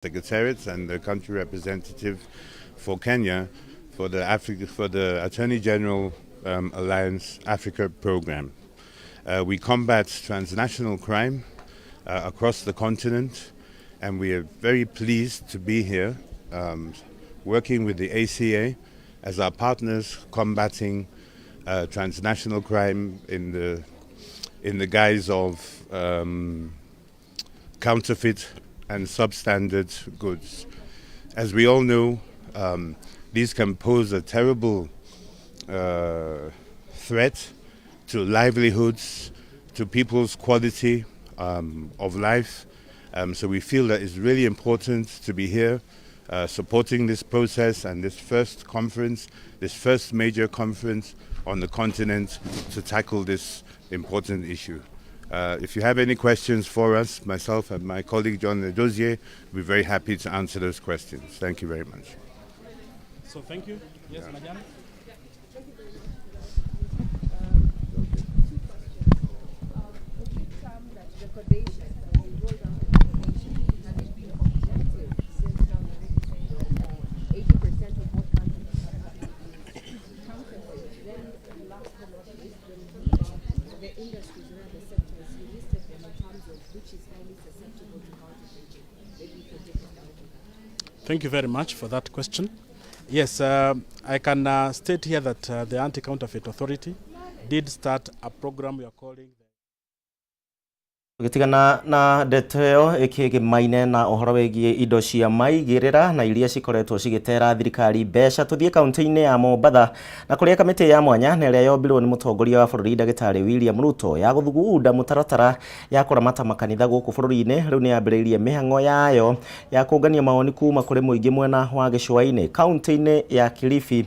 Secretariat and the country representative for Kenya for the Africa, for the Attorney General Alliance Africa program. We combat transnational crime across the continent, and we are very pleased to be here working with the ACA as our partners combating transnational crime in the guise of counterfeit and substandard goods. As we all know, these can pose a terrible threat to livelihoods, to people's quality of life. So we feel that it's really important to be here supporting this process and this first conference, this first major conference on the continent to tackle this important issue. If you have any questions for us, myself and my colleague John Edozie, we'll be very happy to answer those questions. Thank you very much. So thank you. Yes, madam. Would you term that recordation, that we rolled out the recordation, has it been objective since now you're already saying that 80% of what comes in the country is counterfeit? Then last but not least, when you talk about the industries or the sectors, you listed them in terms of which is highly susceptible to counterfeiting. Maybe you can take us down to that. Thank you very much for that question. Yes, I can state here that the Anti-Counterfeit Authority did start a program we are calling Tũgĩtigana na ndeto ĩyo ĩkĩgĩmaine na ũhoro wĩgiĩ indo cia maigĩrĩra na iria cikoretwo cigĩtera thirikari mbeca, tũthiĩ kaunti-inĩ ya Mombatha na kũrĩa kamĩtĩ ya mwanya na ĩrĩa yombirwo nĩ mũtongoria wa bũrũri ndagĩtarĩ William Ruto ya gũthugunda mũtaratara ya kũramata makanitha gũkũ bũrũri-inĩ rĩu nĩ yambĩrĩirie mĩhang'o yayo ya kũngania mawoni kuma kũrĩ mũingĩ mwena wa gĩcũa-inĩ kaunti-inĩ ya Kilifi.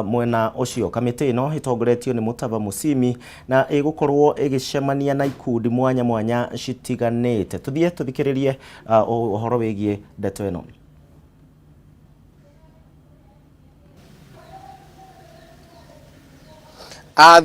Mwena ũcio kamĩtĩ ĩno ĩtongoretio nĩ Mutava Musimi na ĩgũkorwo ĩgĩcemania na ikundi mwanya mwanya citiganĩte. Tũthiĩ tũthikĩrĩrie ũhoro wĩgiĩ ndeto ĩno.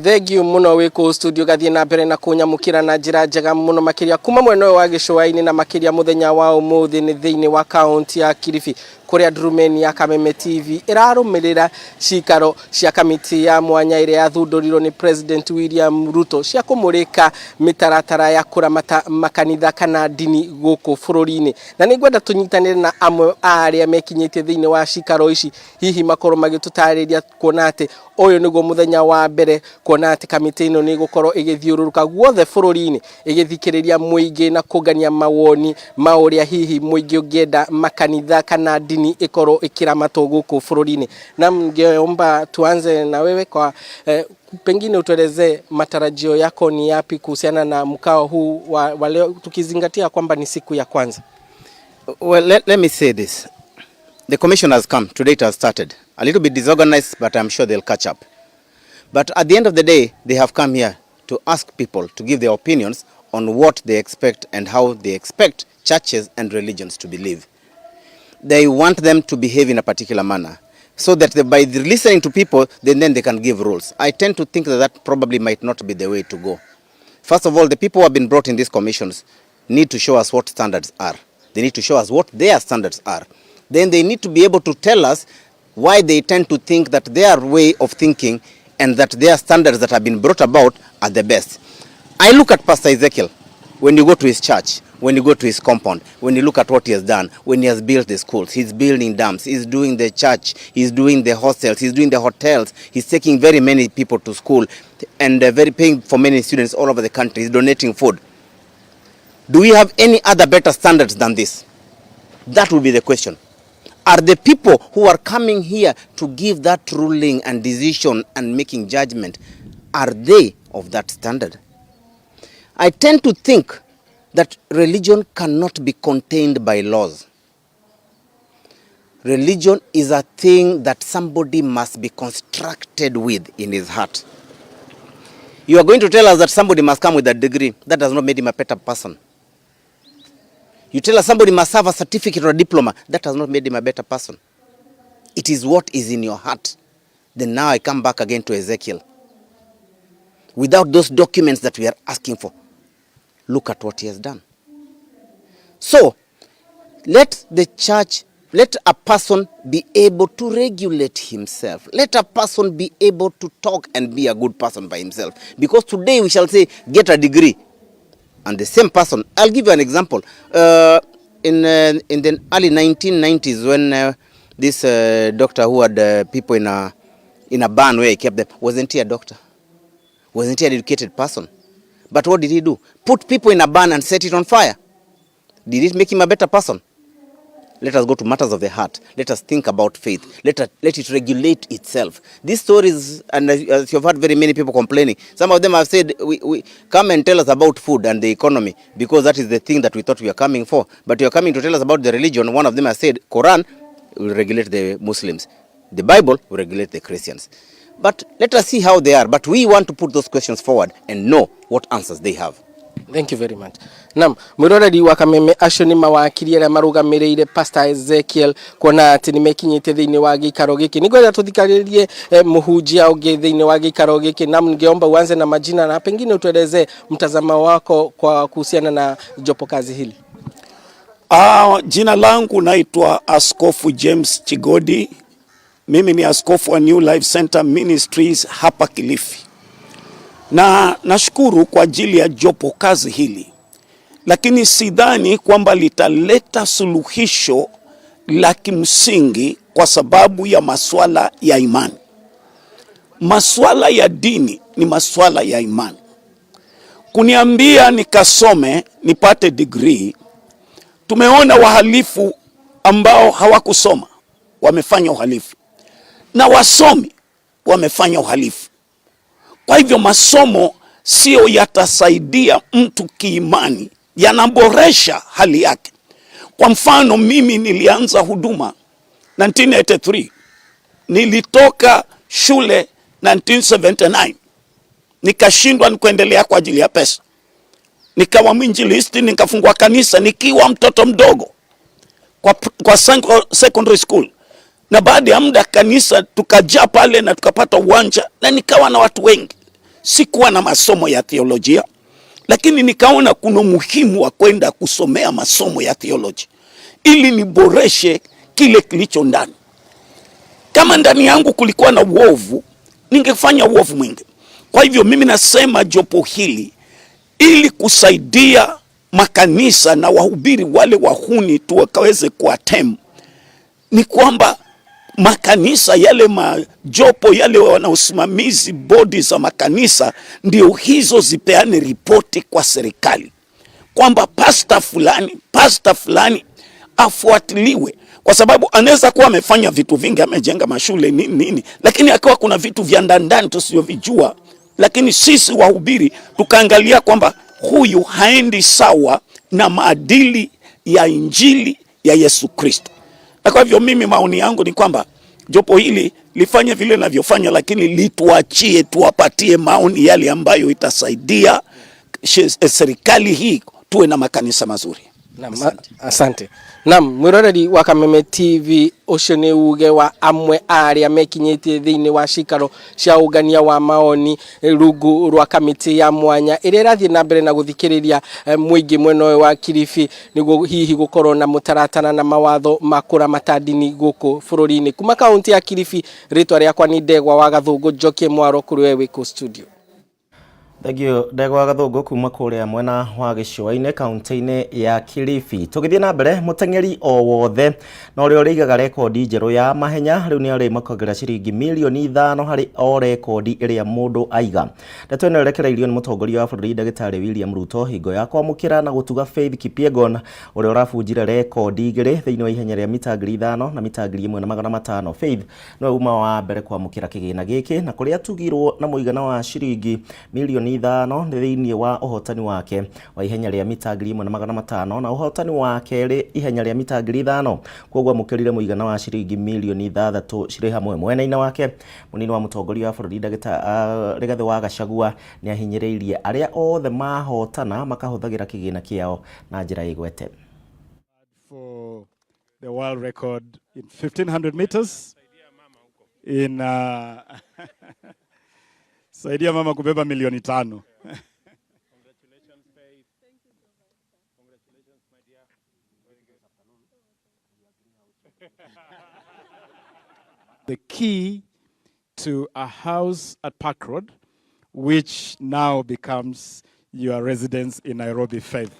Thengiũ mũno wĩ kũu studio gathiĩ na mbere na kũnyamũkĩra na njĩra njega mũno makĩria kuma mwena ũyũ wa gĩcũa-inĩ na makĩria mũthenya wa ũmũthĩ nĩ thĩinĩ wa kaunti ya Kilifi kũrĩa ndurumeni ya Kameme TV ĩrarũmĩrĩra cikaro cia kamĩtĩ ya mwanya ĩrĩa yathundũrirwo nĩ President William Ruto cia kũmũrĩka mĩtaratara ya kũramata makanitha kana ndini gũkũ bũrũri-inĩ. Na nĩ ngwenda tũnyitanĩre na amwe a arĩa mekinyĩtie thĩinĩ wa cikaro ici, hihi makorwo magĩtũtarĩria kuona atĩ ũyũ nĩguo mũthenya wa mbere kuona atĩ kamĩtĩ ĩno nĩ ĩgũkorwo ĩgĩthiũrũrũka guothe bũrũri-inĩ ĩgĩthikĩrĩria mũingĩ na kũngania mawoni ma ũrĩa hihi mũingĩ ũngĩenda makanitha kana ndini ĩkorwo ĩkĩramatwo gũkũ bũrũri-inĩ. Na ningeomba tuanze na wewe kwa pengine utuelezee matarajio yako ni yapi kuhusiana na mkao huu wa leo tukizingatia kwamba ni siku ya kwanza. Well, let me say this. The commission has come. Today it has started. A little bit disorganized, but I'm sure they'll catch up. But at the end of the day, they have come here to ask people to give their opinions on what they expect and how they expect churches and religions to believe. They want them to behave in a particular manner so that by listening to people, then they can give rules. I tend to think that that probably might not be the way to go. First of all, the people who have been brought in these commissions need to show us what standards are. They need to show us what their standards are. Then they need to be able to tell us why they tend to think that their way of thinking and that their standards that have been brought about are the best. I look at Pastor Ezekiel. When you go to his church, when you go to his compound, when you look at what he has done, when he has built the schools, he's building dams, he's doing the church, he's doing the hostels, he's doing the hotels, he's taking very many people to school and very paying for many students all over the country, he's donating food. Do we have any other better standards than this? That will be the question. Are the people who are coming here to give that ruling and decision and making judgment, are they of that standard? I tend to think that religion cannot be contained by laws. Religion is a thing that somebody must be constructed with in his heart. You are going to tell us that somebody must come with a degree. That does not make him a better person. You tell us somebody must have a certificate or a diploma. That has not made him a better person. It is what is in your heart. Then now I come back again to Ezekiel. Without those documents that we are asking for, look at what he has done. So, Let the church, let a person be able to regulate himself. Let a person be able to talk and be a good person by himself. Because today we shall say, get a degree. And the same person, I'll give you an example. In the early 1990s, when this doctor who had people in a barn where he kept them, wasn't he a doctor? Wasn't he an educated person? But what did he do? Put people in a barn and set it on fire. Did it make him a better person? Let us go to matters of the heart. Let us think about faith. Let it regulate itself. These stories, and as you've heard very many people complaining, some of them have said, we come and tell us about food and the economy, because that is the thing that we thought we are coming for. But you are coming to tell us about the religion. One of them has said, Quran will regulate the Muslims. The Bible will regulate the Christians. But let us see how they are. But we want to put those questions forward and know what answers they have. Thank you very much. Naam, mwiroreri wa Kameme acio ni mawakiri aria marugamiriire Pastor Ezekiel kuona ati ni mekinyite thiini wa giikaro giki. Ningwenda tuthikaririe muhunjia ungi thiini wa giikaro giki. Naam, ningeomba uanze na majina na pengine utueleze mtazamo wako kwa kuhusiana na jopo kazi hili. Jina langu naitwa Askofu James Chigodi. Mimi ni askofu wa New Life Center Ministries hapa Kilifi. Na nashukuru kwa ajili ya jopo kazi hili. Lakini sidhani kwamba litaleta suluhisho la kimsingi kwa sababu ya masuala ya imani. Masuala ya dini ni masuala ya imani. Kuniambia nikasome nipate degree, tumeona wahalifu ambao hawakusoma wamefanya uhalifu, na wasomi wamefanya uhalifu. Kwa hivyo masomo sio yatasaidia mtu kiimani, yanaboresha hali yake. Kwa mfano mimi nilianza huduma 1983. Nilitoka shule 1979. Nikashindwa nikuendelea kwa ajili ya pesa. Nikawa mwinjilisti, nikafungua kanisa nikiwa mtoto mdogo kwa secondary school. Na baada ya muda kanisa tukajaa pale na tukapata uwanja na nikawa na watu wengi. Sikuwa na masomo ya theolojia, lakini nikaona kuna umuhimu wa kwenda kusomea masomo ya theology ili niboreshe kile kilicho ndani. Kama ndani yangu kulikuwa na uovu, ningefanya uovu mwingi. Kwa hivyo mimi nasema jopo hili ili kusaidia makanisa na wahubiri wale wahuni tu wakaweze kuatem, ni kwamba makanisa yale, majopo yale wanaosimamizi bodi za makanisa, ndio hizo zipeane ripoti kwa serikali kwamba pasta fulani afuatiliwe, kwa sababu anaweza kuwa amefanya vitu vingi, amejenga mashule nini nini, lakini akiwa kuna vitu vya ndani tusivyovijua, lakini sisi wahubiri tukaangalia kwamba huyu haendi sawa na maadili ya Injili ya Yesu Kristo. Na kwa hivyo mimi maoni yangu ni kwamba jopo hili lifanye vile linavyofanya, lakini lituachie, tuwapatie maoni yale ambayo itasaidia serikali hii tuwe na makanisa mazuri. Naam, asante. Naam, mwiroreri wa Kameme TV, ucio ni uge wa amwe aria mekinyitie thiini wa cikaro cia ungania wa maoni rungu rwa kamiti ya mwanya iria irathie na mbere na guthikiriria muingi mwena uyu wa Kilifi niguo hihi gukorwo na mutaratara na mawatho ma kuramata ndini guku bururi-ini. Kuma kaunti ya Kilifi, ritwa riakwa ni Ndegwa wa Gathungu, Njokie Mwaro kuri we wiku studio. Thank you Ndegwa Gathungu kuma kuria mwena wa gĩcũa-inĩ kaunti-inĩ ya Kilifi. Tũgĩthiĩ na mbere, mũteng'eri o wothe na ũrĩa ũrĩigaga rekondi njerũ ya mahenya rĩu nĩ arĩmakagĩra ciringi milioni 5 harĩ o rekondi ĩrĩa mũndũ aiga. Ndeto ĩno ĩrekereirio nĩ mũtongoria wa bũrũri Ndagĩtarĩ William Ruto hingo ya kwamũkĩra na gũtuga Faith Kipyegon ũrĩa ũrabunjire rekondi igĩrĩ thĩinĩ wa ihenya rĩa mita 5,000 na mita 1,500. Faith nĩwe uma wa mbere kwamũkĩra kĩgĩna gĩkĩ na kũrĩa atugirwo na mũigana wa ciringi milioni 5 thĩinĩ wa ũhotani wake wa ihenya rĩa mita 1,500 na ũhotani wa kerĩ ihenya rĩa mita 5,000 koguo amũkĩrire mũigana wa ciringi milioni 6 cirĩ hamwe. Mwena-inĩ wake mũnini wa mũtongoria wa bũrũri Ndagĩtarĩ Rigathĩ wa Gachagua nĩ ahinyĩrĩirie arĩa othe mahotana makahũthagĩra kĩgĩna kĩao na njĩra ĩgwete. For the world record in 1500 meters in saidia mama kubeba milioni 5. Congratulations, Faith. Thank you. Congratulations, my dear. The key to a house at Park Road, which now becomes your residence in Nairobi, Faith.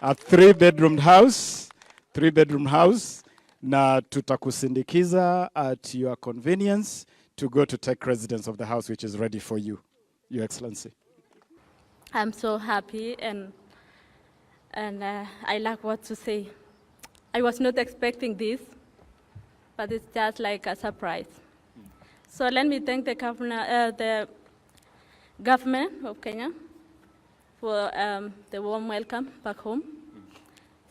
A three-bedroom house, three-bedroom house, na tutakusindikiza at your convenience to go to take residence of the house which is ready for you, Your Excellency. I'm so happy and I lack what to say. I was not expecting this, but it's just like a surprise. So let me thank the governor, the government of Kenya for the warm welcome back home.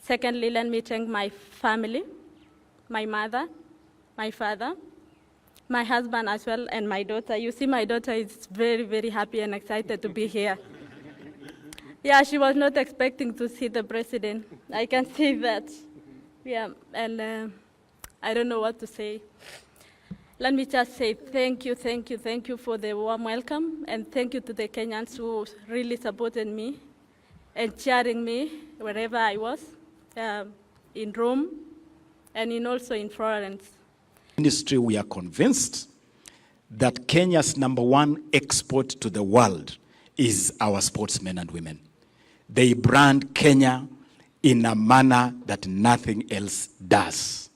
Secondly, let me thank my family, my mother, my father, my husband as well, and my daughter. You see, my daughter is very, very happy and excited to be here. Yeah, she was not expecting to see the president. I can see that. Yeah, and I don't know what to say. Let me just say thank you, thank you, thank you for the warm welcome, and thank you to the Kenyans who really supported me and cheering me wherever I was, in Rome and in also in Florence. Industry, we are convinced that Kenya's number one export to the world is our sportsmen and women. They brand Kenya in a manner that nothing else does.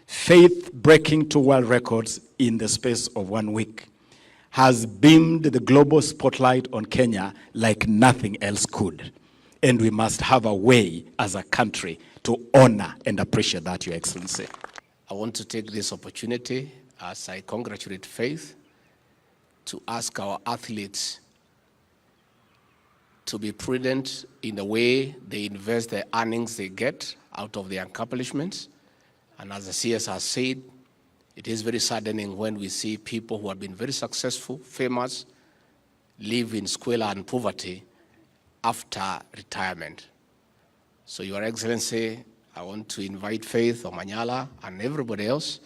Faith breaking two world records in the space of one week has beamed the global spotlight on Kenya like nothing else could. And we must have a way as a country to honor and appreciate that, Your Excellency. I want to take this opportunity as I congratulate Faith to ask our athletes to be prudent in the way they invest the earnings they get out of their accomplishments. And as the CS has said, it is very saddening when we see people who have been very successful, famous, live in squalor and poverty after retirement. So, Your Excellency, I want to invite Faith Omanyala and everybody else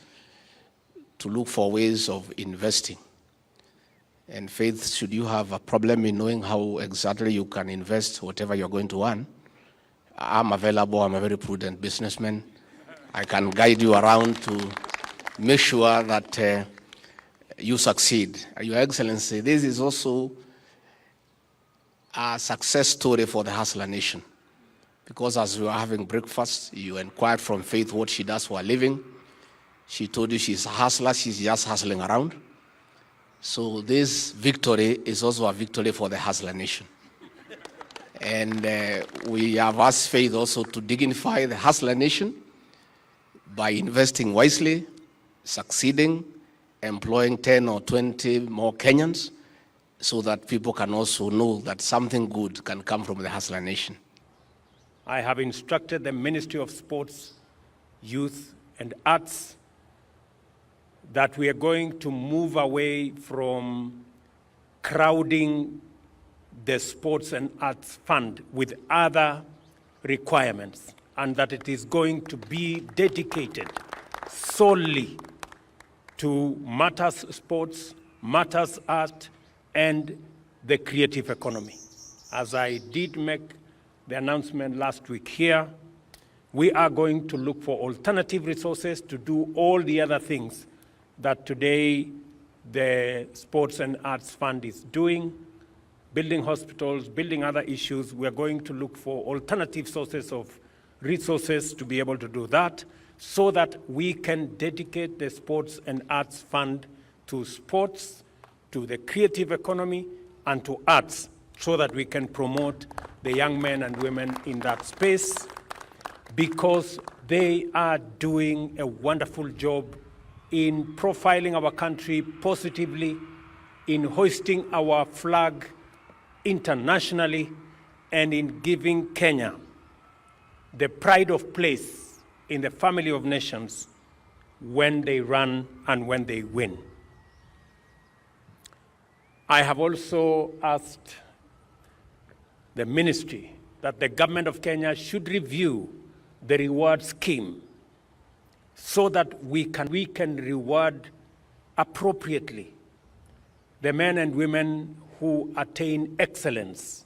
to look for ways of investing. And Faith, should you have a problem in knowing how exactly you can invest whatever you're going to earn, I'm available. I'm a very prudent businessman. I can guide you around to make sure that you succeed. Your Excellency, this is also a success story for the Hustler Nation. Because as we were having breakfast, you inquired from Faith what she does for a living. She told you she's a hustler, she's just hustling around. So this victory is also a victory for the Hustler Nation. And we have asked Faith also to dignify the Hustler Nation by investing wisely, succeeding, employing 10 or 20 more Kenyans so that people can also know that something good can come from the Hustler Nation. I have instructed the Ministry of Sports, Youth and Arts that we are going to move away from crowding the Sports and Arts Fund with other requirements, and that it is going to be dedicated solely to matters sports, matters art, and the creative economy. As I did make the announcement last week here, we are going to look for alternative resources to do all the other things that today the Sports and Arts Fund is doing, building hospitals, building other issues. We are going to look for alternative sources of resources to be able to do that, so that we can dedicate the Sports and Arts Fund to sports, to the creative economy, and to arts, so that we can promote the young men and women in that space, because they are doing a wonderful job in profiling our country positively, in hoisting our flag internationally, and in giving Kenya the pride of place in the family of nations when they run and when they win. I have also asked the ministry that the government of Kenya should review the reward scheme so that we can reward appropriately the men and women who attain excellence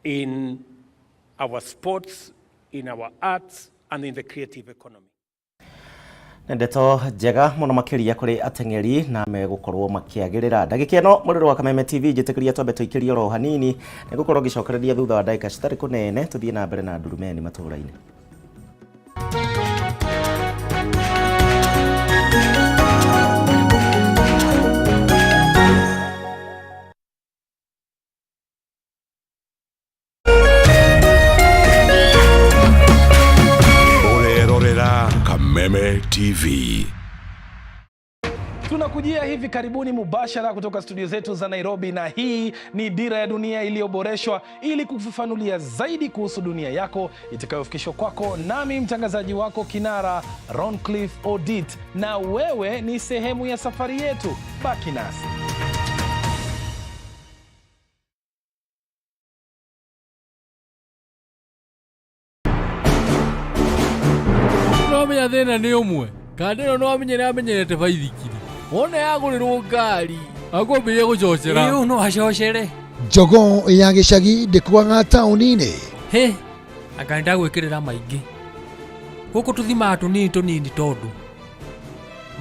in our sports, in our arts, and in the creative economy. Nĩ ndeto njega mũno makĩria kũrĩ ateng'eri na megũkorwo makĩagĩrĩra. Ndagĩka ĩno mũrĩro wa Kameme TV njĩtĩkĩria twambe tũikĩrie oro hanini nĩ gũkorwo ngĩcokereria thutha wa ndagĩka citarĩ kũnene tũthiĩ na mbere na ndurumeni matũũra-inĩ. Ũrerorera Kameme TV. Tunakujia hivi karibuni mubashara kutoka studio zetu za Nairobi, na hii ni Dira ya Dunia iliyoboreshwa ili kufafanulia zaidi kuhusu dunia yako itakayofikishwa kwako nami mtangazaji wako kinara Roncliffe Odit, na wewe ni sehemu ya safari yetu. Baki nasi. Nomenya thĩna nĩ ũmwe kanda ĩno no amenyerete baithikiri wona yagũrĩrwo ngari akwambĩrĩria gũcocera. Ĩĩ, ũyũ no acocere. Jogoo ya gĩcagi ndĩkuaga taũni-inĩ. Hĩ, anga nĩndagwĩkĩrĩra maingĩ. Gũkũ tũthimaga tũnini tũnini tondũ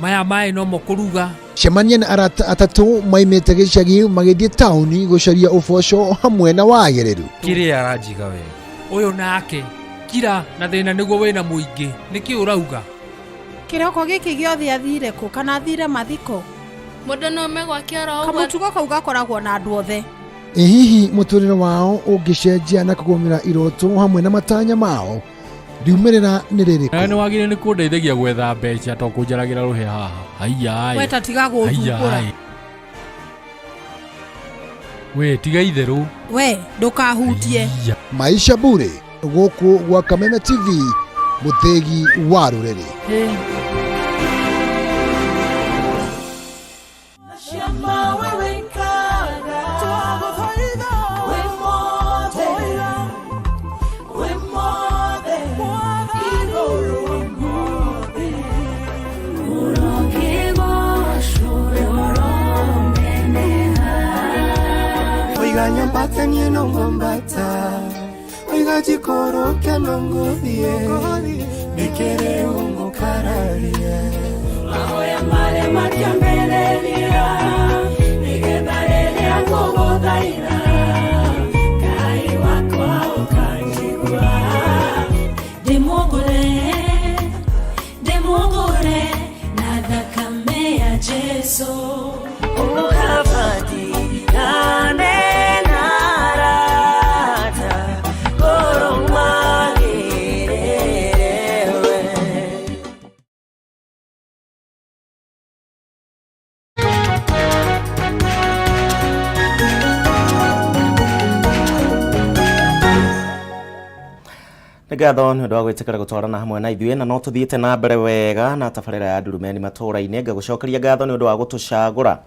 maya maĩ nomo kũruga. Cemania na arata atatũ maimĩte gĩcagi magĩthiĩ taũni gũcaria ũboco hamwe na wagĩrĩru. Kĩrĩa aranjiga wega. Ũyũ nake kira na thĩna nĩguo wĩna mũingĩ nĩkĩ ũrauga? Kĩroko gĩkĩ gĩothe athire kũ kana athire mathiko? Mũndũ no aume gwake oro ũguo. Kamũtugo kau gakoragwo na andũ othe. Ĩ hihi mũtũrĩre wao ũngĩcenjia na kũgũmĩra iroto hamwe na matanya mao riumĩrĩra nĩ rĩrĩkũ? Nawe nĩ wagĩrĩire nĩ kũndeithagia gwetha mbeca to kũnjaragĩra rũhĩa haha. Haiya. We ta tiga gũthumbũra. We tiga itherũ. We ndũkahutie. Maisha Bure gũkũ gwa Kameme TV mũthĩgi wa rũrĩrĩ. Oiga nyambata niĩ no ngwambata oiga njikũrũke no ngũthiĩ nĩkĩrĩ ũngũkararia mahoya marĩa makĩambĩrĩria nĩgetha rĩrĩa ngũgũthaitha Ngai wakwa ũkanjigua ndĩmũgũre ndĩmũgũre na thakame ya Jesu ũkabatirane na arata ngoro magĩrĩre we. Nĩ ngatho nĩ ũndũ wa gwĩtĩkĩra gũtwarana hamwe na ithuĩ na no tũthiĩte na mbere wega na tabarĩra ya ndurumeni matũũra-inĩ. Ngagũcokeria ngatho nĩ ũndũ wa gũtũcagũra.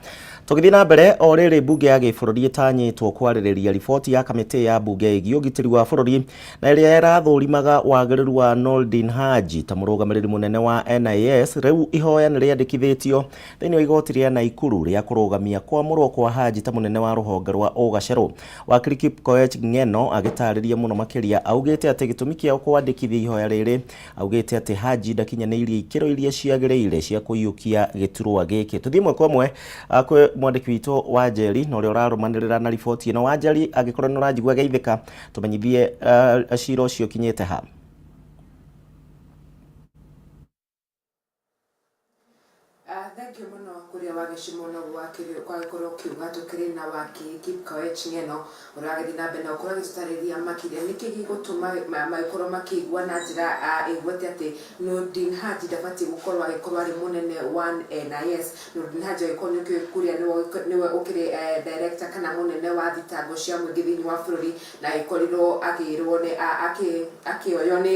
Tũgĩthiĩ na mbere o rĩrĩ mbunge ya gĩbũrũri ĩtanyĩtwo kwarĩrĩria riboti ya kamĩtĩ ya mbunge ĩgiĩ ũgitĩri wa bũrũri na ĩrĩa ĩrathũrimaga wagĩrĩru wa Noordin Haji ta mũrũgamĩrĩri mũnene wa NIS. Rĩu ihoya nĩ rĩandĩkithĩtio thĩinĩ wa igoti rĩa Naikuru rĩa kũrũgamia kwamũrwo kwa Haji ta mũnene wa rũhonge rwa ũgacerũ. Wakiri Kipkoech Ng'eno agĩtarĩria mũno makĩria augĩte atĩ gĩtũmi kĩa kwandĩkithia ihoya rĩrĩ augĩte atĩ Haji ndakinyanĩirie ikĩro iria ciagĩrĩire cia kũiyũkia gĩturwa gĩkĩ. Tũthiĩ ĩmwe kwa ĩmwe kwĩ mwandĩki witũ Wanjeri na ũrĩa ũrarũmanĩrĩra na riboti ĩno. Wanjeri, angĩkorwo nĩ ũranjigua geithĩka, tũmenyithie cira ũcio ũkinyĩte ha. Thank you mũno kũrĩa wagĩcimwo noguo wagĩkorwo ũkiuga tũkĩrĩ na wakiri Kipkoech Ng'eno ũrĩa wagĩthiĩ na mbere na gũkorwo agĩtũtarĩria makĩria nĩkĩ gĩgũtũma magĩkorwo makĩigua na njĩra ĩgwete atĩ Noordin Haji ndabatiĩ gũkorwo agĩkorwo arĩ mũnene wa NIS. Noordin Haji agĩkorwo nĩ ũkĩũĩ kũrĩa nĩwe ũkĩrĩ director kana mũnene wa thitango cia mũingĩ thĩinĩ wa bũrũri na agĩkorirwo akĩrwo nĩ akĩoywo nĩ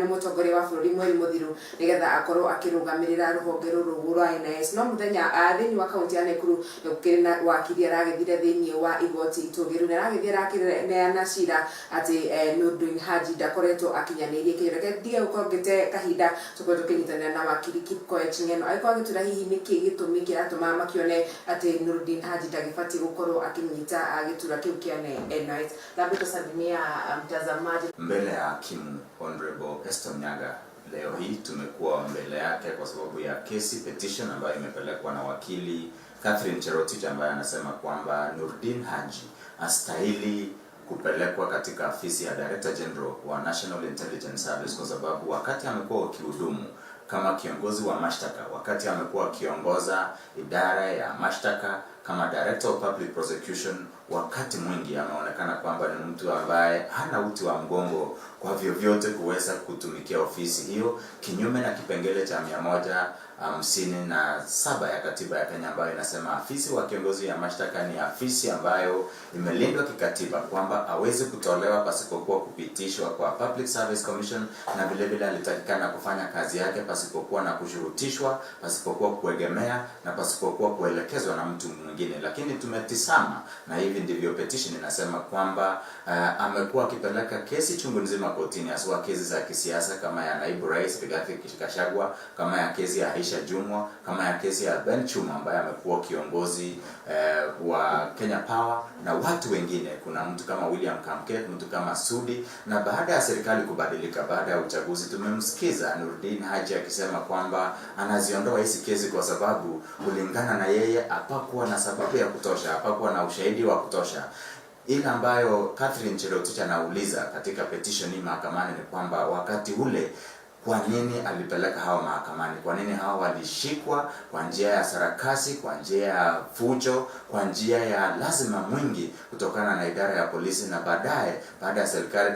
mũtongoria wa bũrũri mweri mũthiru nĩgetha akorwo akĩrũgamĩrĩra rũhonge rũrũ rwa NIS. No mũthenya thĩinĩ wa kaunti ya Nakuru nĩ gũkĩrĩ na wakiri aragĩthire thĩinĩ wa igoti itũgĩru na aragĩthiĩ arakĩneana cira atĩ Noordin Haji ndakoretwo akinyanĩirie kĩo. Reke ndige gũkorwo ngĩte kahinda tũkorwo tũkĩnyitanĩra na wakiri Kipkoech Ng'eno agĩkorwo agĩtwĩra hihi nĩkĩ gĩtũmi kĩratũma makĩone atĩ Noordin Haji ndagĩbatiĩ gũkorwo akĩnyita gĩturwa kĩu kĩa NIS. Labda tusalimia mtazamaji mbele ya hakimu Honorable Esther Nyaga Leo hii tumekuwa mbele yake kwa sababu ya kesi petition ambayo imepelekwa na wakili Catherine Cherotich ambaye anasema kwamba Nurdin Haji astahili kupelekwa katika afisi ya Director General wa National Intelligence Service kwa sababu wakati amekuwa akihudumu kama kiongozi wa mashtaka, wakati amekuwa akiongoza idara ya mashtaka kama Director of Public Prosecution, wakati mwingi ameonekana kwamba ni mtu ambaye hana uti wa mgongo kwa vyovyote kuweza kutumikia ofisi hiyo, kinyume na kipengele cha 157 ya katiba ya Kenya ambayo inasema afisi wa kiongozi ya mashtaka ni afisi ambayo imelindwa kikatiba kwamba awezi kutolewa pasipokuwa kupitishwa kwa Public Service Commission, na vile vile alitakikana kufanya kazi yake pasipokuwa na kushurutishwa, pasipokuwa kuegemea na pasipokuwa kuelekezwa na mtu mwingine. Lakini tumetisama na hivi ndivyo petition inasema kwamba amekuwa akipeleka kesi chungu nzima kotini, haswa kesi za kisiasa kama ya naibu rais Rigathi Gachagua, kama ya kesi ya Aisha Jumwa, kama ya kesi ya Ben Chuma ambaye amekuwa kiongozi wa Kenya Power na watu wengine. Kuna mtu kama William Kamket, mtu kama Sudi. Na baada ya serikali kubadilika, baada ya uchaguzi, tumemsikiza Nurdin Haji akisema kwamba anaziondoa hizi kesi kwa sababu kulingana na yeye hapakuwa na sababu ya kutosha, hapakuwa na ushahidi wa kutosha. Ile ambayo Catherine Cherotich anauliza katika petition hii mahakamani ni kwamba wakati ule kwa nini alipeleka hawa mahakamani? Kwa nini hawa walishikwa kwa njia ya sarakasi, kwa njia ya fujo, kwa njia ya lazima mwingi kutokana na idara ya polisi, na baadaye baada ya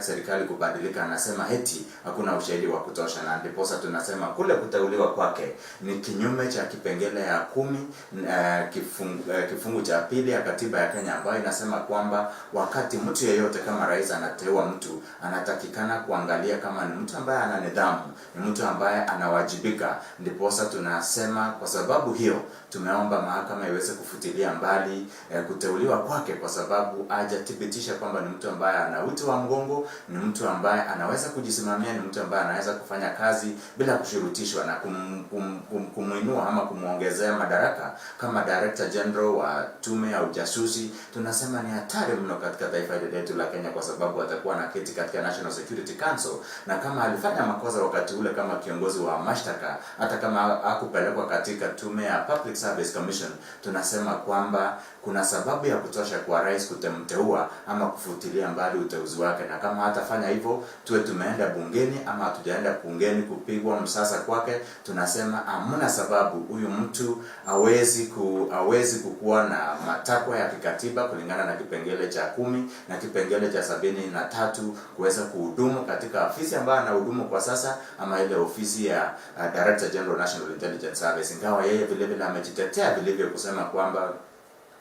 serikali kubadilika, anasema heti hakuna ushahidi wa kutosha, na ndiposa tunasema kule kuteuliwa kwake ni kinyume cha kipengele ya 10 kifungu cha pili ya katiba ya Kenya ambayo inasema kwamba wakati mtu yeyote kama rais anateua mtu, anatakikana kuangalia kama ni mtu ambaye ana nidhamu, ni mtu ambaye anawajibika. Ndiposa tunasema kwa sababu hiyo tumeomba mahakama iweze kufutilia mbali kuteuliwa kwake, kwa sababu hajathibitisha kwamba ni mtu ambaye ana uti wa mgongo, ni mtu ambaye anaweza kujisimamia, ni mtu ambaye anaweza kufanya kazi bila kushurutishwa na kumuinua ama kumuongezea madaraka kama Director General wa tume ya ujasusi. Tunasema ni hatari mno katika taifa hili letu la Kenya, kwa sababu atakuwa na keti katika National Security Council, na kama alifanya makosa wakati ule kama kiongozi wa mashtaka, hata kama hakupelekwa katika tume ya Public Service Commission, tunasema kwamba kuna sababu ya kutosha kwa rais kutemteua ama kufutilia mbali uteuzi wake, na kama hatafanya hivyo, tuwe tumeenda bungeni ama hatujaenda bungeni kupigwa msasa kwake, tunasema hamna sababu huyu mtu hawezi kukuwa na matakwa ya kikatiba kulingana na kipengele cha 10 na kipengele cha 73 kuweza kuhudumu katika afisi ambayo anahudumu kwa sasa, ama ile ofisi ya Director General National Intelligence Service, ingawa yeye vile vile amejitetea vilivyo kusema kwamba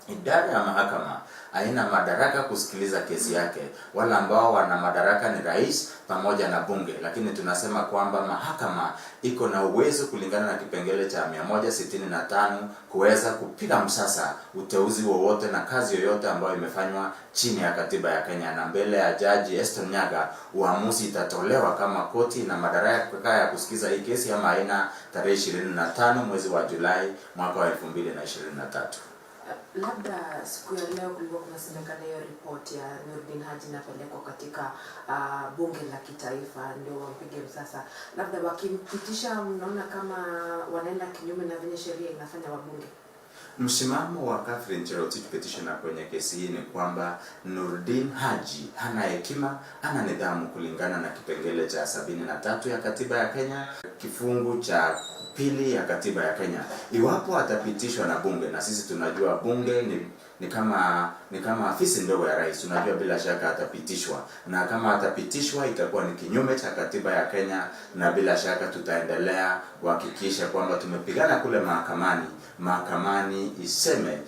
idara ya mahakama haina madaraka kusikiliza kesi yake, wala ambao wana madaraka ni rais pamoja na bunge. Lakini tunasema kwamba mahakama iko na uwezo kulingana na kipengele cha 165 kuweza kupiga msasa uteuzi wowote na kazi yoyote ambayo imefanywa chini ya katiba ya Kenya, na mbele ya Jaji Eston Nyaga uamuzi itatolewa kama koti na madaraka ya kusikiza hii kesi ama haina, tarehe 25 mwezi wa Julai mwaka wa 2023. Labda siku ya leo kulikuwa kunasemekana hiyo ripoti ya Nurdin Haji inapelekwa katika bunge la kitaifa ndio wampige msasa. Labda wakimpitisha, mnaona kama wanaenda kinyume na venye sheria inafanya wabunge? Msimamo wa Catherine Cherotich petitioner kwenye kesi hii ni kwamba Nurdin Haji hana hekima, hana nidhamu kulingana na kipengele cha 73 ya katiba ya Kenya, kifungu cha pili ya katiba ya Kenya. Iwapo atapitishwa na bunge, na sisi tunajua bunge ni kama afisi ndogo ya rais, tunajua bila shaka atapitishwa, na kama atapitishwa itakuwa ni kinyume cha katiba ya Kenya, na bila shaka tutaendelea kuhakikisha kwamba tumepigana kule mahakamani, mahakamani iseme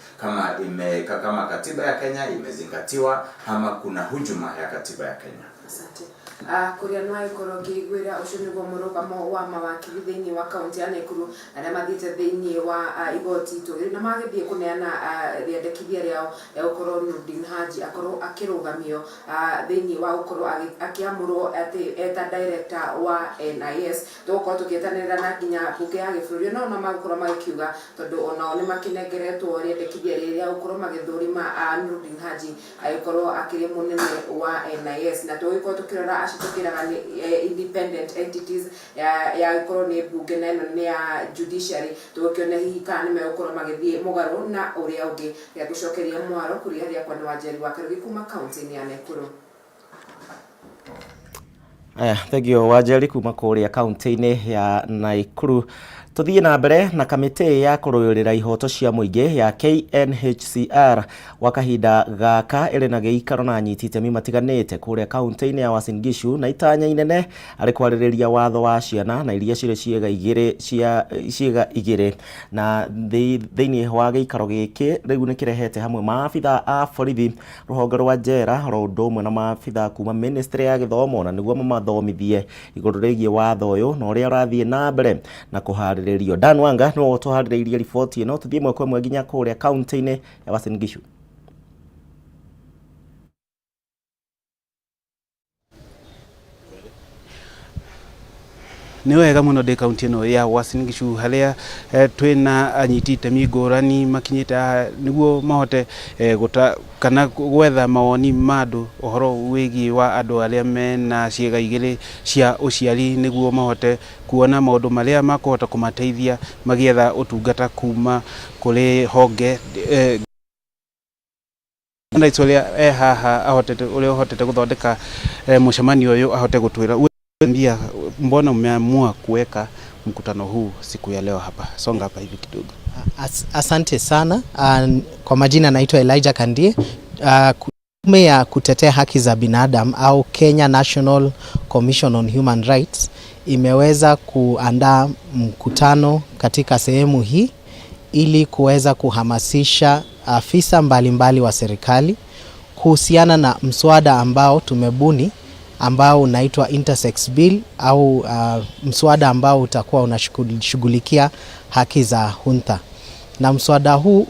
kama katiba ya Kenya imezingatiwa ama kuna hujuma ya katiba ya Kenya. Asante. Kuria nwaikorwo ngĩiguĩra ũcio nĩguo mũrũgamo wa mawakiri thĩinĩ wa kaunti ya Nakuru arĩa mathiĩte thĩinĩ wa igoti itũgĩru na magĩthiĩ kũneana rĩendekithia rĩao rĩa gũkorwo Nurdin Haji akorwo akĩrũgamio thĩinĩ wa gũkorwo akĩamũrwo atĩ eta director wa NIS. Tũgũkorwo tũgĩetanĩrĩra na nginya mbunge ya gĩbũrũri no ona magũkorwo magĩkiuga tondũ onao nĩ makĩnengeretwo rĩendekithia rĩrĩ rĩa gũkorwo magĩthũrima Nurdin Haji agĩkorwo akĩrĩ mũnene wa NIS, na tũgĩkorwo tũkĩrora Acitũkĩraga nĩ independent entities ya gĩkorwo nĩ mbunge na ĩno nĩ ya judiciary. Tũgũkĩona hihi kana nĩ megũkorwo magĩthiĩ mũgarũ na ũrĩa ũngĩ. Rĩa gũcokeria mwaro kũrĩa rĩakwa nĩ Wanjeri wa Karugi kuma kaunti-inĩ ya Nakuru. Aya, thengio Wanjeri kuma kũrĩa kaunti-inĩ ya Nakuru. Tũthiĩ na mbere na kamĩtĩ ya kũrũĩrĩra ihoto cia mũingĩ ya KNHCR gwa kahinda gaka ĩrĩ na gĩikaro na anyiti itemi matiganĩte kũrĩa kaunti-inĩ ya Uasin Gishu na itanya inene arĩ kwarĩrĩria watho wa ciana na iria cirĩ ciĩga igĩrĩ cia ciĩga igĩrĩ na thĩinĩ wa gĩikaro gĩkĩ rĩu nĩ kĩrehete hamwe maabitha a borithi rũhonge rwa njera oro ũndũ ũmwe na maabitha kuma ministry ya gĩthomo na nĩguo mamathomithie igũrũ rĩgiĩ watho ũyũ na ũrĩa ũrathiĩ na mbere na kũharĩrĩrio. Dan Wanga nĩwe ũtũharĩrĩirie riboti ĩno, tũthiĩ ĩmwe kwa ĩmwe nginya kũrĩa kaunti-inĩ ya Uasin Gishu. Nĩ wega mũno ndĩ kaunti ĩno ya Uasin Gishu harĩa twĩna anyiti itemi ngũrani makinyĩte haha nĩguo mahote gũta kana gwetha mawoni ma andũ ũhoro wĩgiĩ wa andũ arĩa mena ciĩga igĩrĩ cia ũciari nĩguo mahote kuona maũndũ marĩa makũhota kũmateithia magĩetha ũtungata kuma kũrĩ honge Rights ũrĩa e haha ahotete ũrĩa ũhotete gũthondeka mũcemanio ũyũ ahote gũtwĩra mbia mbona mmeamua kuweka mkutano huu siku ya leo hapa. Songa hapa hivi kidogo. Asante sana. Kwa majina naitwa Elijah Kandie. Tume ya kutetea haki za binadamu au Kenya National Commission on Human Rights imeweza kuandaa mkutano katika sehemu hii ili kuweza kuhamasisha afisa mbalimbali wa serikali kuhusiana na mswada ambao tumebuni ambao unaitwa Intersex Bill au mswada ambao utakuwa unashughulikia haki za huntha. Na mswada huu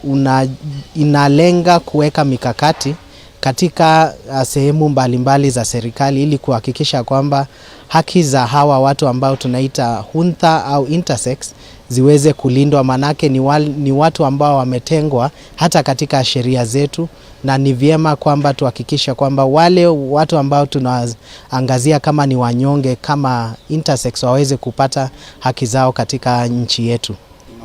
inalenga kuweka mikakati katika sehemu mbalimbali za serikali ili kuhakikisha kwamba haki za hawa watu ambao tunaita huntha au intersex ziweze kulindwa, manake ni watu ambao wametengwa hata katika sheria zetu, na ni vyema kwamba tuhakikishe kwamba wale watu ambao tunaangazia kama ni wanyonge kama intersex waweze kupata haki zao katika nchi yetu.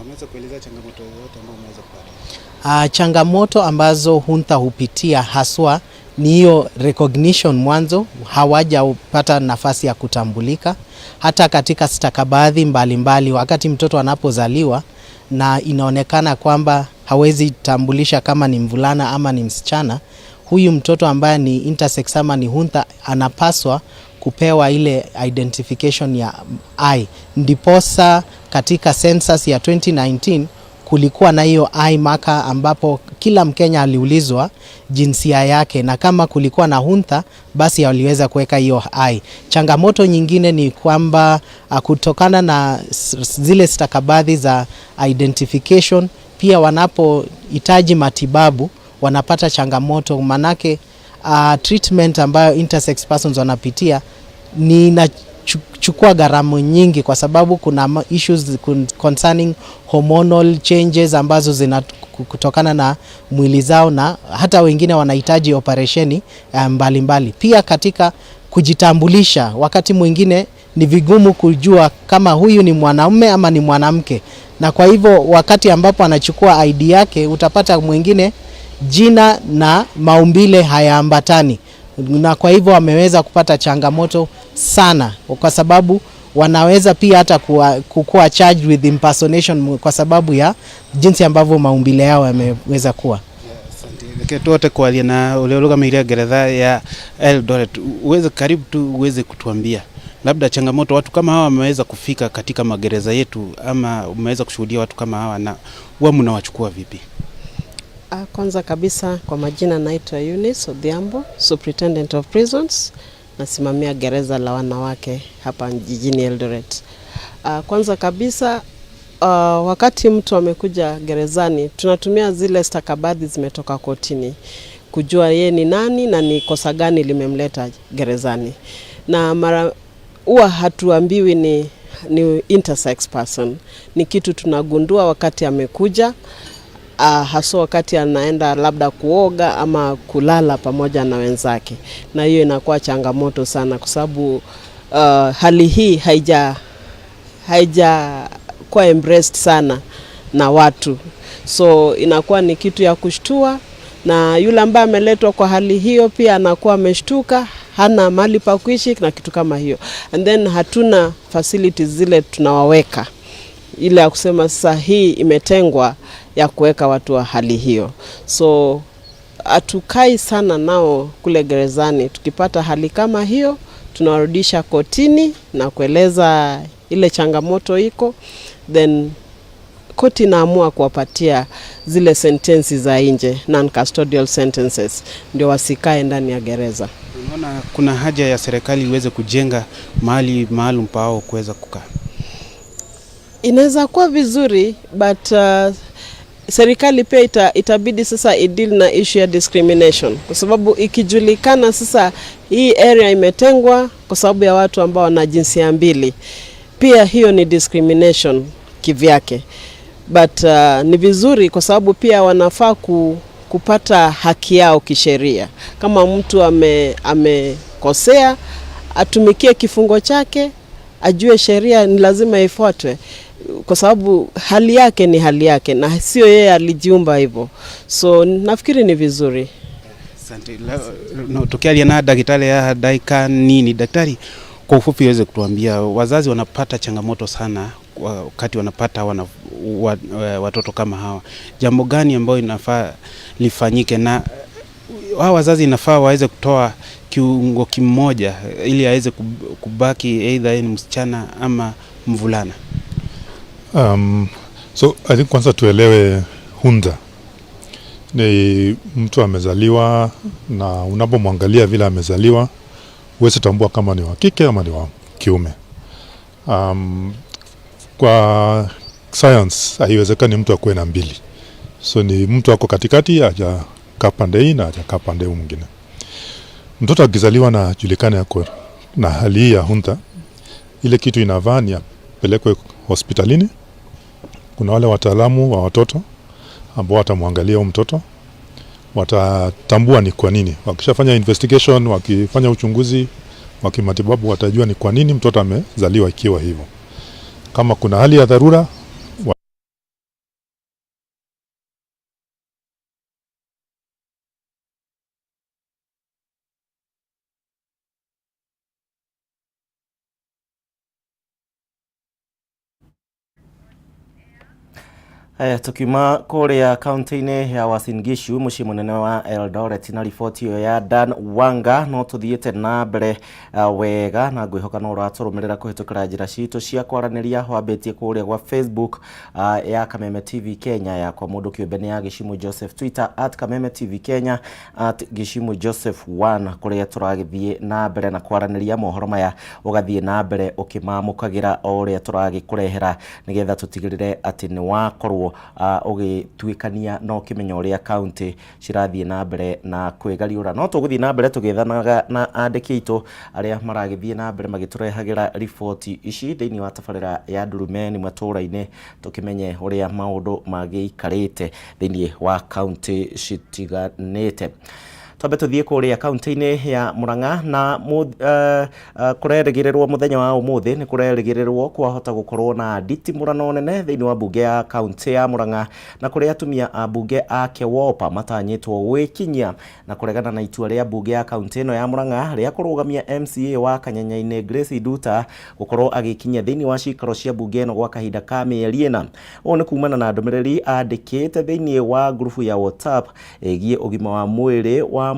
Unaweza kueleza changamoto yoyote ambayo umeweza kupata? Changamoto ambazo huntha hupitia haswa ni hiyo recognition. Mwanzo hawajapata nafasi ya kutambulika hata katika stakabadhi mbalimbali. Wakati mtoto anapozaliwa na inaonekana kwamba hawezi tambulisha kama ni mvulana ama ni msichana, huyu mtoto ambaye ni intersex ama ni huntha anapaswa kupewa ile identification ya I. Ndiposa katika census ya 2019 kulikuwa na hiyo I marker ambapo kila Mkenya aliulizwa jinsia yake, na kama kulikuwa na huntha basi waliweza kuweka hiyo I. Changamoto nyingine ni kwamba kutokana na zile stakabadhi za identification, pia wanapohitaji matibabu wanapata changamoto, manake treatment ambayo intersex persons wanapitia ni inachukua gharama nyingi, kwa sababu kuna issues concerning hormonal changes ambazo zinakutokana na mwili zao, na hata wengine wanahitaji operesheni mbalimbali. Pia katika kujitambulisha, wakati mwingine ni vigumu kujua kama huyu ni mwanaume ama ni mwanamke, na kwa hivyo wakati ambapo anachukua ID yake utapata mwingine jina na maumbile hayaambatani, na kwa hivyo wameweza kupata changamoto sana, kwa sababu wanaweza pia hata kuwa charged with impersonation kwa sababu ya jinsi ambavyo maumbile yao yameweza kuwa. Reke tuote kwaria na uria urugamĩrĩire ngeretha ya Eldoret, uweze karibu tu uweze kutuambia labda changamoto watu kama hawa wameweza kufika katika magereza yetu, ama umeweza kushuhudia watu kama hawa na huwa mnawachukua vipi? Kwanza kabisa kwa majina naitwa Eunice Odhiambo, Superintendent of Prisons, nasimamia gereza la wanawake hapa jijini Eldoret. Kwanza kabisa wakati mtu amekuja gerezani tunatumia zile stakabadhi zimetoka kotini kujua ye ni nani na ni kosa gani limemleta gerezani, na mara huwa hatuambiwi ni intersex person, ni kitu tunagundua wakati amekuja. Haswa wakati anaenda labda kuoga ama kulala pamoja na wenzake, na hiyo inakuwa changamoto sana kwa sababu hali hii haija kuwa embraced sana na watu, so inakuwa ni kitu ya kushtua, na yule ambaye ameletwa kwa hali hiyo pia anakuwa ameshtuka, hana mahali pa kuishi na kitu kama hiyo, and then hatuna facilities zile tunawaweka ile ya kusema sasa hii imetengwa ya kuweka watu wa hali hiyo, so hatukai sana nao kule gerezani. Tukipata hali kama hiyo, tunawarudisha kotini na kueleza ile changamoto iko, then koti inaamua kuwapatia zile sentensi za nje, non-custodial sentences, ndio wasikae ndani ya gereza. Unaona kuna haja ya serikali iweze kujenga mahali maalum pao kuweza kukaa? Inaweza kuwa vizuri but serikali pia itabidi sasa ideal na issue ya discrimination, kwa sababu ikijulikana sasa hii area imetengwa kwa sababu ya watu ambao wana jinsia mbili, pia hiyo ni discrimination kivyake. But ni vizuri kwa sababu pia wanafaa kupata haki yao kisheria. Kama mtu amekosea, atumikie kifungo chake, ajue sheria ni lazima ifuatwe, kwa sababu hali yake ni hali yake na sio yeye alijiumba hivyo. So nafikiri ni vizuri. Asante. No, tukiaria na daktari ya dakika nini, daktari, kwa ufupi uweze kutuambia wazazi wanapata changamoto sana wakati wanapata watoto kama hawa, jambo gani ambayo inafaa lifanyike, na hawa wazazi inafaa waweze kutoa kiungo kimoja ili aweze kubaki either ni msichana ama mvulana? So I think kwanza tuelewe Hunda ni mtu amezaliwa, na unapomwangalia vile amezaliwa huwezi tambua kama ni wa kike ama ni wa kiume. Kwa science haiwezekani mtu akuwe na mbili, so ni mtu ako katikati, hajakaa pande hii na hajakaa pande huu mwingine. Mtoto akizaliwa na julikane ako na hali hii ya Hunda, ile kitu inavaa ni apelekwe hospitalini. Kuna wale wataalamu wa watoto ambao watamwangalia huyu mtoto, watatambua ni kwa nini. Wakishafanya investigation, wakifanya uchunguzi wa kimatibabu, watajua ni kwa nini mtoto amezaliwa ikiwa hivyo. Kama kuna hali ya dharura Tukiuma kuria kaunti-inĩ ya Uasin Gishu mũciĩ mũnene wa Eldoret na riboti ĩyo ya Dan Wanga, no tũthiĩte na mbere wega na ngwĩhoka no ũratũrũmĩrĩra kũhĩtũkĩra njĩra citũ cia kwaranĩria, wambĩtie kũrĩa gwa Facebook ya Kameme TV Kenya, yakwa mũndũ kĩũmbe nĩ ya Gĩcimu Joseph, Twitter at Kameme TV Kenya, at Gĩcimu Joseph 1, kũrĩa tũragĩthiĩ na mbere na kwaranĩria mohoro maya, ũgathiĩ na mbere ũkĩmamũkagĩra o ũrĩa tũragĩkũrehera nĩgetha tũtigĩrĩre atĩ nĩ wakorwo ũgĩtuĩkania na ũkĩmenya ũrĩa kaunti cirathiĩ na mbere na kwĩgariũra. No tũgũthiĩ na mbere tũgĩethanaga na andĩki aitũ arĩa maragĩthiĩ na mbere magĩtũrehagĩra riboti ici thĩinĩ wa tabarĩra ya Ndurumeni matũũra-inĩ, tũkĩmenye ũrĩa maũndũ magĩikarĩte thĩinĩ wa kaunti citiganĩte. Twambe tuthiĩ kũrĩa kaunti-inĩ ya Murang'a na kũrerĩgĩrĩrwo mũthenya wa ũmũthĩ nĩ kũrerĩgĩrĩrwo kwahota gũkorwo na nditimũrano nene thĩinĩ wa mbunge ya kaunti ya Murang'a, na kũrĩa atumia a mbunge a KEWOPA matanyĩtwo gwĩkinyia na kũregana na itua rĩa mbunge ya kaunti ĩno ya Murang'a rĩa kũrũgamia MCA wa Kanyanya-inĩ Grace Nduta gũkorwo agĩkinyia thĩinĩ wa cikaro cia mbunge ĩno gwa kahinda ka mĩeri ĩna. Ũũ nĩ kumana na ndũmĩrĩri andĩkĩte thĩinĩ wa ngurubu ya WhatsApp ĩgiĩ ũgima wa mwĩrĩ wa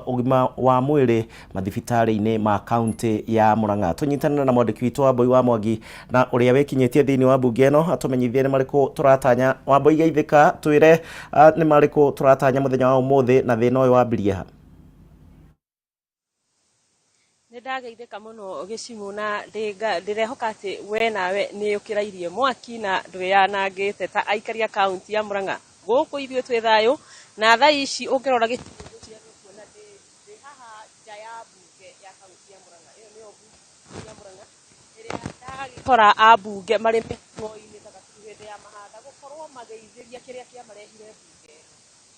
ũgima wa mwĩrĩ mathibitarĩ-inĩ ma kaunti ya Murang'a. Tũnyitanĩre na mwandĩki witũ Wambui wa Mwangi na ũrĩa wĩkinyĩtie thĩinĩ wa mbunge ĩno atũmenyithie nĩ marĩkũ tũratanya. Wambui, geithĩka, twĩre nĩ marĩkũ tũratanya mũthenya wa ũmũthĩ na thĩna ũyũ wambirie ha? Nĩ ndageithĩka mũno Gĩcimu, na ndĩrehoka atĩ we nawe nĩ ũkĩrairie mwaki na ndwĩyanangĩte ta aikari a kaunti ya Murang'a. Gũkũ ithuĩ twĩ thayũ, na thaa ici ũngĩrora gĩcigo kuona ndĩ haha nja ya mbunge ya kaunti ya Murang'a. Ĩyo nĩyo mbunge ya Murang'a ĩrĩa ndagĩkora ambunge marĩ mĩhang'o-inĩ ta gaturu hĩndĩ ya Mahatha gũkorwo magĩithĩria kĩrĩa kĩamarehire mbunge ĩno.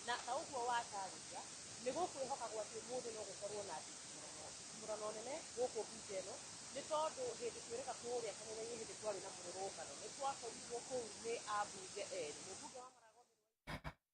Na ta ũguo watarĩria, nĩ gũkwĩhokagwo atĩ ũmũthĩ no gũkorwo na nditimũrano, nditimũrano nene gũkũ mbunge ĩno, nĩ tondũ hĩndĩ twĩrĩga kũrĩa kanitha-inĩ hĩndĩ twarĩ na mũrũrũngano, nĩ twakorirwo kũu nĩ ambunge erĩ, mũmbunge wa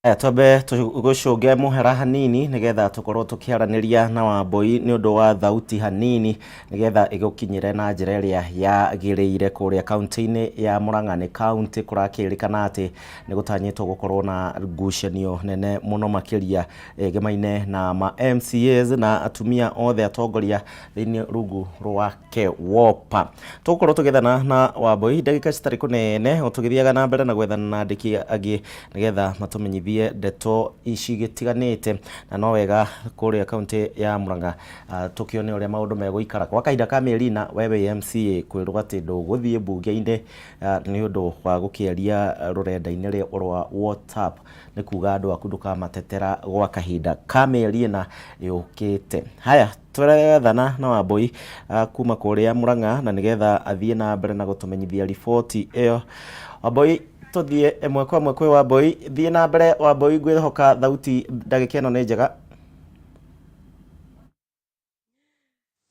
Aya twambe tũgũcũnge mũhera hanini nĩgetha tũkorwo tũkĩaranĩria na Wambũi nĩ ũndũ wa thauti hanini nĩgetha ĩgũkinyĩre na njĩra ĩrĩa yagĩrĩire kũrĩa kaunti-inĩ ya Murang'a. Nĩ kaunti kũrakĩrĩkana atĩ nĩ gũtanyĩtwo gũkorwo na ngucanio nene mũno makĩria ĩgemaine na ma MCAs na atumia othe atongoria thĩinĩ rungu rwa KEWOPA. Tũgũkorwo tũgĩethana na Wambũi ndagĩka citarĩ kũnene o tũgĩthiaga na mbere na gwethana na andĩki angĩ nĩgetha matũmenyithie ndeto cigĩtiganĩte, na no wega kũrĩa kaunti ya Murang'a tũkĩone ũrĩa maũndũ megũikara kwa kahinda ka mĩeri ĩna. We wĩ MCA kwĩrwo atĩ ndũgũthiĩ mbunge-inĩ nĩ ũndũ wa gũkĩaria rũrenda-inĩ rwa WhatsApp nĩ kuga andũ aku ndũkamatetera gwa kahinda ka mĩeri ĩna yũkĩte. Haya, tũrethana na Wambũi kuma kũrĩa Murang'a na nĩgetha athiĩ na mbere na gũtũmenyithia riboti ĩyo. Wambũi, tũthiĩ ĩmwe kwa ĩmwe kwĩ Wambũi. Thiĩ na mbere Wambũi, ngwĩhoka thauti ndagĩka ĩno nĩ njega.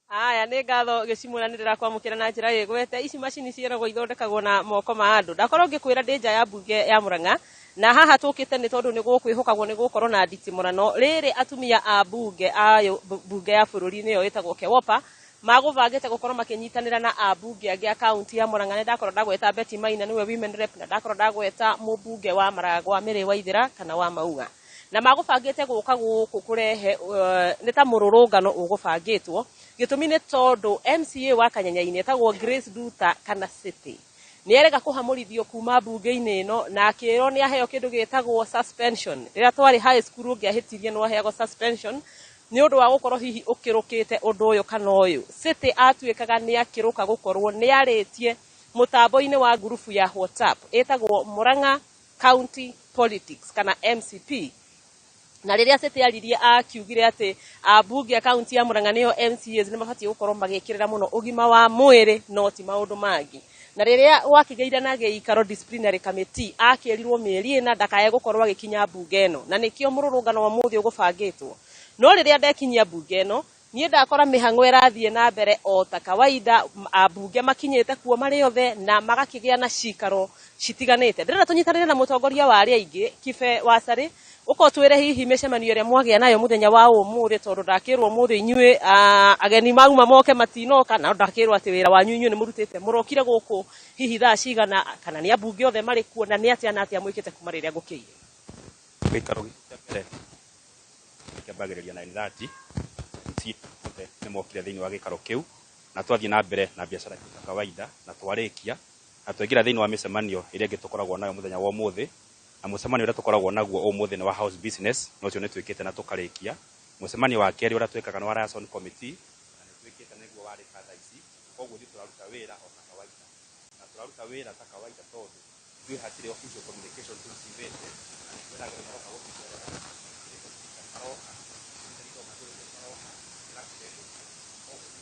Aya nĩ ngatho gĩcimũ na nĩ ndĩrakwamũkĩra na njĩra ĩgwete. Ici macini ciĩragwo ithondekagwo na moko ma andũ. Ndakorwo ngĩkwĩra ndĩ nja ya mbunge ya Murang'a, na haha tũkĩte nĩ tondũ nĩ gũkwĩhokagwo nĩ gũkorwo na nditimũrano. Rĩrĩ atumia a mbunge a mbunge ya bũrũri nĩyo ĩtagwo KEWOPA magũbangĩte gũkorwo makĩnyitanĩra na ambunge angĩ a kaunti ya Murang'a. Nĩ ndakorwo ndagweta Betty Maina nĩwe women rep, na ndakorwo ndagweta mũmbunge wa Maragwa Mary Waithera kana wa Mauga, na magũbangĩte gũka gũkũ kũrehe nĩ ta mũrũrũngano ũgũbangĩtwo. Gĩtũmi nĩ tondũ MCA wa Kanyanyainĩ etagwo Grace Nduta kana City nĩ erega kũhamũrithio kuma mbunge-inĩ ĩno, na akĩrwo nĩ aheo kĩndũ gĩtagwo suspension. Rĩrĩa twarĩ high school ũngĩahĩtirie nĩ waheagwo suspension nĩ ũndũ wa gũkorwo hihi ũkĩrũkĩte ũndũ ũyũ kana ũyũ. City atuĩkaga nĩ akĩrũka gũkorwo nĩ arĩtie mũtambo-inĩ wa ngurubu ya WhatsApp ĩtagwo Murang'a County Politics kana MCP. Na rĩrĩa City aririe akiugire atĩ ambunge a kaunti ya Murang'a nĩo MCAs nĩ mabatiĩ gũkorwo magĩkĩrĩra mũno ũgima wa mwĩrĩ no ti maũndũ mangĩ. Na rĩrĩa gwakĩgĩire na gĩikaro disciplinary committee, akĩrirwo mĩeri ĩna ndakae gũkorwo agĩkinya mbunge ĩno, na nĩkĩo mũrũrũngano wa ũmũthĩ ũgũbangĩtwo. No rĩrĩa ndekinyia mbunge ĩno, niĩ ndakora mĩhang'o ĩrathiĩ na mbere o ta kawaida, ambunge makinyĩte kuo marĩ othe na magakĩgĩa na cikaro citiganĩte. Ndĩrenda tũnyitanĩre na mũtongoria wa arĩa aingĩ Kibe Wacarĩ, ũka ũtwĩre hihi mĩcemanio ĩrĩa mwagĩa nayo mũthenya wa ũmũthĩ, tondũ ndakĩrwo ũmũthĩ inyuĩ ageni mauma moke matinoka, na ndakĩrwo atĩ wĩra wanyu inyuĩ nĩ mũrutĩte. Mũrokire gũkũ hihi thaa cigana, kana nĩ ambunge othe marĩ kuo, na nĩ atĩa na atĩa mwĩkĩte kuma rĩrĩa ngũkĩire? Gĩikaro gitũ kĩa mbere kĩambagĩrĩria 9:30, MCA othe nĩ mokire thĩinĩ wa gĩikaro kĩu, na twathiĩ na mbere na biacara itũ ta kawaida, na twarĩkia na twaingĩra thĩinĩ wa mĩcemanio ĩrĩa ĩngĩ tũkoragwo nayo mũthenya wa ũmũthĩ. Na mũcemanio ũrĩa tũkoragwo naguo ũmũthĩ nĩ wa house business, na ũcio nĩ twĩkĩte na tũkarĩkia. Mũcemanio wa kerĩ ũrĩa twĩkaga nĩ wa liaison committee, na nĩ twĩkĩte nĩguo warĩka thaa ici. Koguo ithuĩ tũraruta wĩra o ta kawaida, na tũraruta wĩra ta kawaida tondũ ithuĩ hatirĩ official communication tũricivĩte, na nĩ kwĩra ageni maroka gũtũcerera, gũtirĩ speaker maroka, gũtirĩ maroka, koguo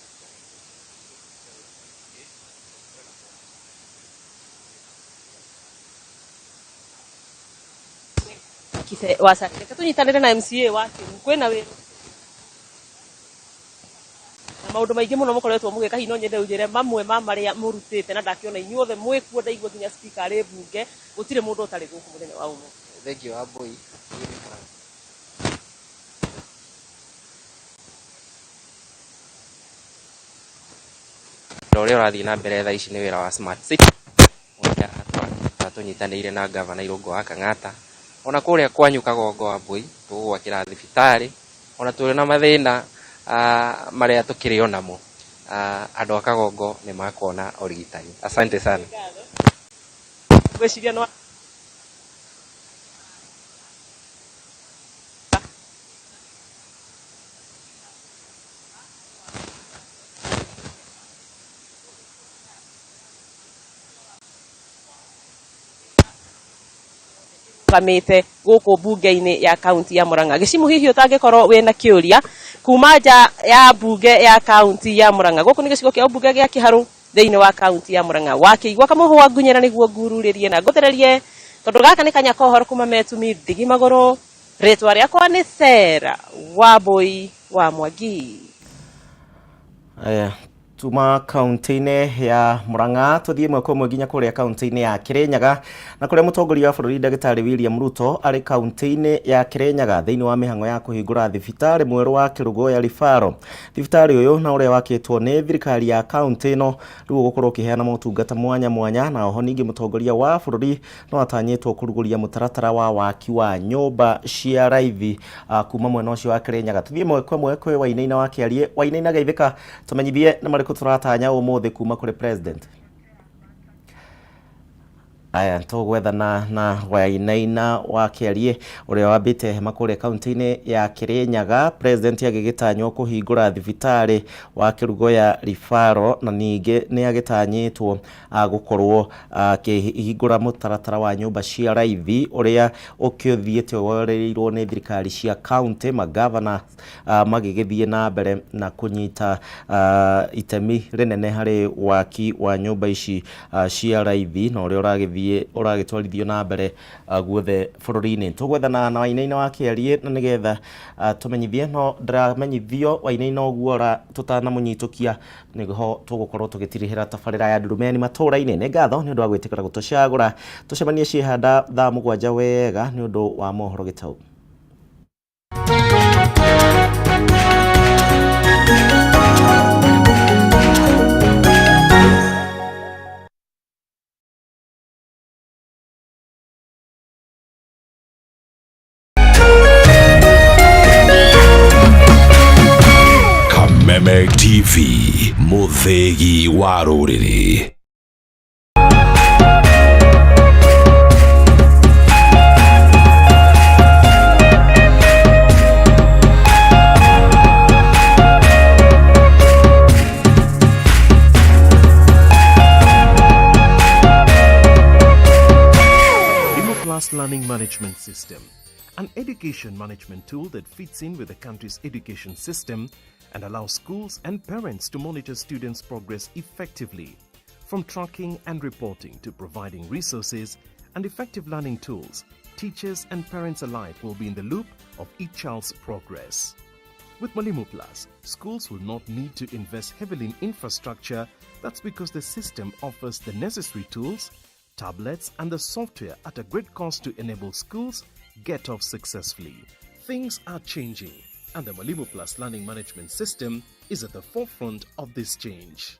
Kibe Wacarĩ, reke tũnyitanĩre na MCA wa Kĩrũ. Kwĩna wĩra na maũndũ maingĩ mũno mũkoretwo mũgĩka, hihi no nyende ũnjĩre mamwe ma marĩa mũrutĩte, na ndakĩona inyuothe mwĩkuo, ndaigua nginya speaker arĩ mbunge, gũtirĩ mũndũ ũtarĩ gũkũ mũthenya wa ũmũthĩ. Thank you Wambũi. Wĩra ũrĩa ũrathiĩ na mbere thaa ici nĩ wĩra wa Smart City ũrĩa tũnyitanĩire na gavana Irũngũ wa Kang'ata. Ona kũrĩa kwanyu Kagongo Wambũi tũgũgwakĩra thibitarĩ, ona tũrĩ na mathĩna marĩa tũkĩrĩ onamo, andũ a Kagongo nĩ makuona ũrigitani. Asante sana. Ngwĩciria no rũgamĩte gũkũ mbunge-inĩ ya kaunti ya Murang'a. Gĩcimu hihi ũtangĩkorwo wĩna kĩũria kuma nja ya mbunge ya kaunti ya Murang'a. Gũkũ nĩ gĩcigo kĩa ũmbunge gĩa Kĩharũ. Thĩinĩ wa kaunti ya Murang'a wakĩigua kamũhũa ngunyĩra nĩguo ngururĩrie na ngũthererie tondũ gaka nĩ kanya ka ũhoro kuma metumi ndigi magũrũ. Rĩtwa rĩakwa nĩ Sarah Wambui wa Mwangi. Aya, tuma kaunti-inĩ ya Murang'a tuthiĩ ĩmwe kwa ĩmwe nginya kũrĩa kaunti-inĩ ya Kirinyaga na kũrĩa mũtongoria wa bũrũri ndagĩtarĩ William Ruto arĩ kaunti-inĩ ya Kirinyaga thĩinĩ wa mĩhang'o ya kũhingũra thibitarĩ mwerũ wa Kerugoya Referral. Thibitarĩ ũyũ na ũrĩa wakĩtwo nĩ thirikari ya kaunti ĩno rĩu ũgũkorwo ũkĩheana motungata mwanya mwanya, na oho ningĩ mũtongoria wa bũrũri no atanyĩtwo kũrugũria mũtaratara wa waki wa nyũmba cia raithi kuma mwena ũcio wa Kirinyaga. Tuthiĩ ĩmwe kwa ĩmwe kwĩ Wainaina wa Kĩariĩ. Wainaina geithĩka, tũmenyithie nĩ marĩkũ tũratanya ũmũthĩ kuma kũrĩ president. Aya, tũgwethana na Wainaina wa Kĩariĩ ũrĩa wambĩte hema kũrĩa kaunti-inĩ ya Kirinyaga, president agĩgĩtanywo kũhingũra thibitarĩ wa Kerugoya Referral, na ningĩ nĩ agĩtanyĩtwo gũkorwo akĩhingũra mũtaratara wa nyũmba cia raithi ũrĩa ũkĩthiĩte woereirwo nĩ thirikari cia kaunti, magavana magĩgĩthiĩ na mbere na kũnyita itemi rĩnene harĩ waki wa nyũmba ici cia raithi na ũrĩa ũragĩthiĩ ũragĩtwarithio na mbere guothe bũrũri-inĩ. Tũgwethana na Wainaina wa Kĩariĩ na nĩgetha tũmenyithie, no ndĩramenyithio Wainaina ũguo ora tũtanamũnyitũkia nĩho tũgũkorwo tũgĩtirihĩra tabarĩra ya Ndurumeni matũũra-inĩ. Nĩ ngatho nĩ ũndũ wa gwĩtĩkĩra gũtũcagũra. Tũcemanie ciĩhanda thaa 7 wega nĩ ũndũ wa mohoro gĩtau. Kameme TV, mũthĩgi wa rũrĩrĩ. Plus Learning Management System, an education management tool that fits in with the country's education system and allows schools and parents to monitor students' progress effectively. From tracking and reporting to providing resources and effective learning tools, teachers and parents alike will be in the loop of each child's progress. With Mwalimu Plus, schools will not need to invest heavily in infrastructure. That's because the system offers the necessary tools, tablets, and the software at a great cost to enable schools get off successfully. Things are changing, and the Mwalimu Plus Learning Management System is at the forefront of this change.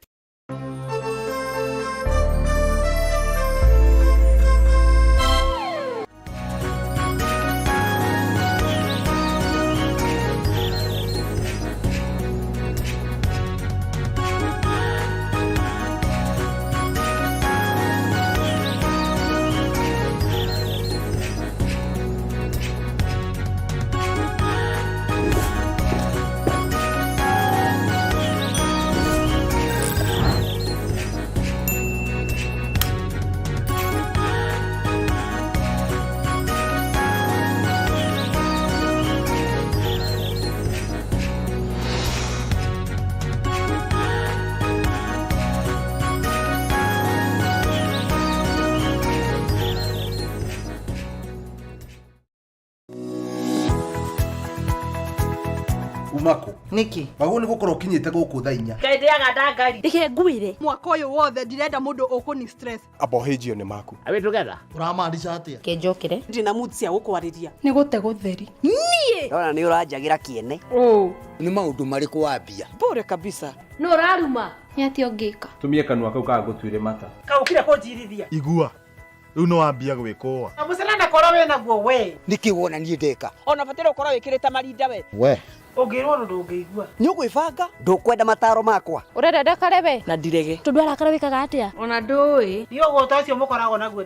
Umako Niki? Wagwo nĩ gũkorwo ũkinyĩte gũkũ thaa 4. Ngai ndĩaga ndangari. Reke ngwĩre mwaka ũyũ wothe ndirenda mũndũ ũkũni stress. Abohĩnjio nĩ maku. Are we together? Ũramaanisha atĩa? Kĩnjũkĩre. Ndina mood cia gũkwarĩria. Nĩ gũte gũtheri. Niĩ. Ndona nĩ ũranjagĩra kĩene. Nĩ maũndũ marĩkũ wambia? Bure kabisa. Nũ ũraruma? Nĩ atĩa ũngĩka? Tumie kanua kau kagũtuire mata. Kaũkire kũnjirithia. Igua. Rĩu nĩ wambia gwĩkũa. Mũcere na koro wĩna guo we. Nĩkĩ wona niĩ ndeka? Ona bataire ũkorwo wĩkĩrĩte marinda we. We. Ũngĩrwo ũndũ ndũngĩigua. Nĩ ũgwĩbanga? Ndũkwenda mataro makwa? Ũrenda ndakare we? Na ndirege. Tondũ arakara wĩkaga atĩa? Ona ndũĩ. Niĩ ũgũta ũcio mũkoragwo naguo.